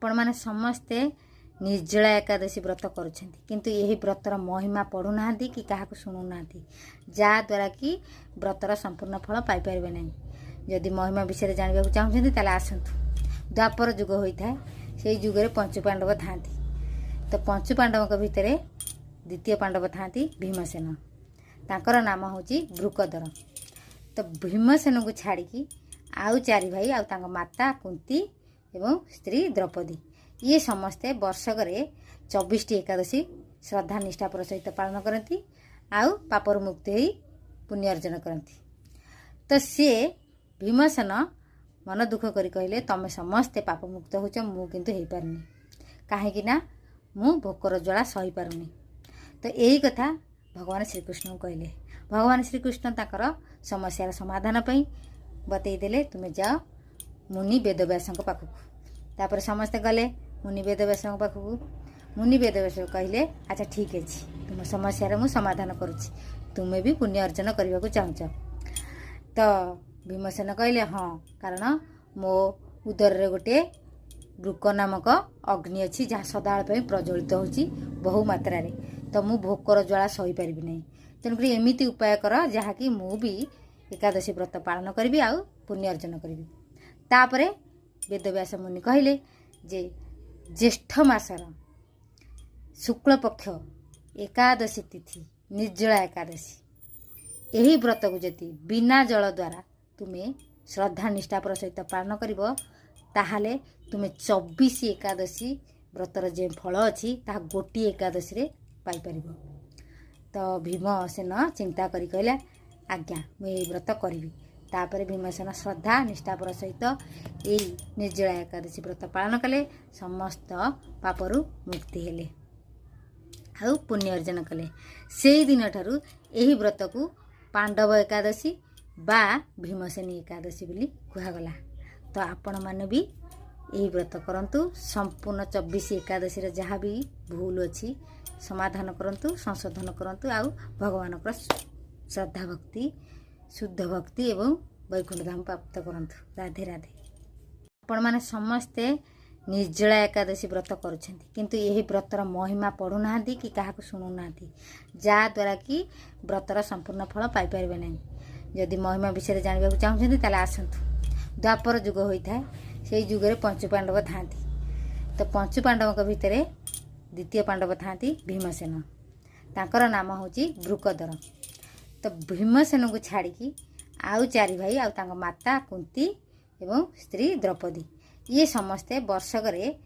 ଆପଣମାନେ ସମସ୍ତେ ନିର୍ଜଳା ଏକାଦଶୀ ବ୍ରତ କରୁଛନ୍ତି, କିନ୍ତୁ ଏହି ବ୍ରତର ମହିମା ପଢ଼ୁନାହାନ୍ତି କି କାହାକୁ ଶୁଣୁନାହାନ୍ତି, ଯାହାଦ୍ୱାରା କି ବ୍ରତର ସମ୍ପୂର୍ଣ୍ଣ ଫଳ ପାଇପାରିବେ ନାହିଁ। ଯଦି ମହିମା ବିଷୟରେ ଜାଣିବାକୁ ଚାହୁଁଛନ୍ତି, ତାହେଲେ ଆସନ୍ତୁ। ଦ୍ୱାପର ଯୁଗ ହୋଇଥାଏ, ସେଇ ଯୁଗରେ ପଞ୍ଚୁ ପାଣ୍ଡବ ଥାଆନ୍ତି। ତ ପଞ୍ଚୁ ପାଣ୍ଡବଙ୍କ ଭିତରେ ଦ୍ୱିତୀୟ ପାଣ୍ଡବ ଥାଆନ୍ତି ଭୀମସେନ, ତାଙ୍କର ନାମ ହେଉଛି ବୃକୋଦର। ତ ଭୀମସେନଙ୍କୁ ଛାଡ଼ିକି ଆଉ ଚାରି ଭାଇ ଆଉ ତାଙ୍କ ମାତା କୁନ୍ତି ଏବଂ ସ୍ତ୍ରୀ ଦ୍ରୌପଦୀ, ଇଏ ସମସ୍ତେ ବର୍ଷକରେ 24ଟି ଏକାଦଶୀ ଶ୍ରଦ୍ଧା ନିଷ୍ଠାପର ସହିତ ପାଳନ କରନ୍ତି ଆଉ ପାପରୁ ମୁକ୍ତି ହୋଇ ପୁଣ୍ୟ ଅର୍ଜନ କରନ୍ତି। ତ ସିଏ ଭୀମସେନ ମନ ଦୁଃଖ କରି କହିଲେ, "ତମେ ସମସ୍ତେ ପାପମୁକ୍ତ ହେଉଛ, ମୁଁ କିନ୍ତୁ ହେଇପାରୁନି। କାହିଁକି ନା ମୁଁ ଭୋକର ଜ୍ୱାଳା ସହିପାରୁନି।" ତ ଏଇ କଥା ଭଗବାନ ଶ୍ରୀକୃଷ୍ଣଙ୍କୁ କହିଲେ। ଭଗବାନ ଶ୍ରୀକୃଷ୍ଣ ତାଙ୍କର ସମସ୍ୟାର ସମାଧାନ ପାଇଁ ବତେଇ ଦେଲେ, "ତୁମେ ଯାଅ ମୁନି ବେଦବ୍ୟାସଙ୍କ ପାଖକୁ।" ତାପରେ ସମସ୍ତେ ଗଲେ ମୁନି ବେଦବ୍ୟାସଙ୍କ ପାଖକୁ। ମୁନି ବେଦବ୍ୟାସ କହିଲେ, "ଆଚ୍ଛା, ଠିକ୍ ଅଛି, ତୁମ ସମସ୍ୟାର ମୁଁ ସମାଧାନ କରୁଛି। ତୁମେ ବି ପୁଣ୍ୟ ଅର୍ଜନ କରିବାକୁ ଚାହୁଁଛ?" ତ ଭୀମସେନ କହିଲେ, "ହଁ, କାରଣ ମୋ ଉଦରରେ ଗୋଟିଏ ବୃକ ନାମକ ଅଗ୍ନି ଅଛି, ଯାହା ସଦାବେଳ ପାଇଁ ପ୍ରଜ୍ୱଳିତ ହେଉଛି ବହୁ ମାତ୍ରାରେ। ତ ମୁଁ ଭୋକର ଜ୍ୱାଳା ସହିପାରିବି ନାହିଁ। ତେଣୁକରି ଏମିତି ଉପାୟ କର, ଯାହାକି ମୁଁ ବି ଏକାଦଶୀ ବ୍ରତ ପାଳନ କରିବି ଆଉ ପୁଣ୍ୟ ଅର୍ଜନ କରିବି।" ତାପରେ ବେଦବ୍ୟାସ ମୁନି କହିଲେ ଯେ ଜ୍ୟେଷ୍ଠ ମାସର ଶୁକ୍ଳପକ୍ଷ ଏକାଦଶୀ ତିଥି, ନିର୍ଜଳା ଏକାଦଶୀ, ଏହି ବ୍ରତକୁ ଯଦି ବିନା ଜଳ ଦ୍ୱାରା ତୁମେ ଶ୍ରଦ୍ଧା ନିଷ୍ଠାପର ସହିତ ପାଳନ କରିବ, ତାହେଲେ ତୁମେ 24 ଏକାଦଶୀ ବ୍ରତର ଯେଉଁ ଫଳ ଅଛି, ତାହା ଗୋଟିଏ ଏକାଦଶୀରେ ପାଇପାରିବ। ତ ଭୀମସେନ ଚିନ୍ତା କରି କହିଲା, "ଆଜ୍ଞା, ମୁଁ ଏଇ ବ୍ରତ କରିବି।" ତାପରେ ଭୀମସେନ ଶ୍ରଦ୍ଧା ନିଷ୍ଠାପର ସହିତ ଏଇ ନିର୍ଜଳା ଏକାଦଶୀ ବ୍ରତ ପାଳନ କଲେ, ସମସ୍ତ ପାପରୁ ମୁକ୍ତି ହେଲେ ଆଉ ପୁଣ୍ୟ ଅର୍ଜନ କଲେ। ସେଇ ଦିନଠାରୁ ଏହି ବ୍ରତକୁ ପାଣ୍ଡବ ଏକାଦଶୀ ବା ଭୀମସେନୀ ଏକାଦଶୀ ବୋଲି କୁହାଗଲା। ତ ଆପଣମାନେ ବି ଏହି ବ୍ରତ କରନ୍ତୁ। ସମ୍ପୂର୍ଣ୍ଣ 24 ଏକାଦଶୀର ଯାହା ବି ଭୁଲ ଅଛି, ସମାଧାନ କରନ୍ତୁ, ସଂଶୋଧନ କରନ୍ତୁ ଆଉ ଭଗବାନଙ୍କର ଶ୍ରଦ୍ଧା ଭକ୍ତି, ଶୁଦ୍ଧ ଭକ୍ତି ଏବଂ ବୈକୁଣ୍ଠ ଧାମ ପ୍ରାପ୍ତ କରନ୍ତୁ। ରାଧେ ରାଧେ। ଆପଣମାନେ ସମସ୍ତେ ନିର୍ଜଳା ଏକାଦଶୀ ବ୍ରତ କରୁଛନ୍ତି, କିନ୍ତୁ ଏହି ବ୍ରତର ମହିମା ପଢ଼ୁନାହାନ୍ତି କି କାହାକୁ ଶୁଣୁନାହାନ୍ତି, ଯାହାଦ୍ୱାରା କି ବ୍ରତର ସମ୍ପୂର୍ଣ୍ଣ ଫଳ ପାଇପାରିବେ ନାହିଁ। ଯଦି ମହିମା ବିଷୟରେ ଜାଣିବାକୁ ଚାହୁଁଛନ୍ତି, ତାହେଲେ ଆସନ୍ତୁ। ଦ୍ୱାପର ଯୁଗ ହୋଇଥାଏ, ସେଇ ଯୁଗରେ ପଞ୍ଚୁ ପାଣ୍ଡବ ଥାଆନ୍ତି। ତ ପଞ୍ଚୁ ପାଣ୍ଡବଙ୍କ ଭିତରେ ଦ୍ୱିତୀୟ ପାଣ୍ଡବ ଥାଆନ୍ତି ଭୀମସେନ, ତାଙ୍କର ନାମ ହେଉଛି ବୃକୋଦର। ତ ଭୀମସେନଙ୍କୁ ଛାଡ଼ିକି ଆଉ ଚାରି ଭାଇ ଆଉ ତାଙ୍କ ମାତା କୁନ୍ତି ଏବଂ ସ୍ତ୍ରୀ ଦ୍ରୌପଦୀ, ଇଏ ସମସ୍ତେ ବର୍ଷକରେ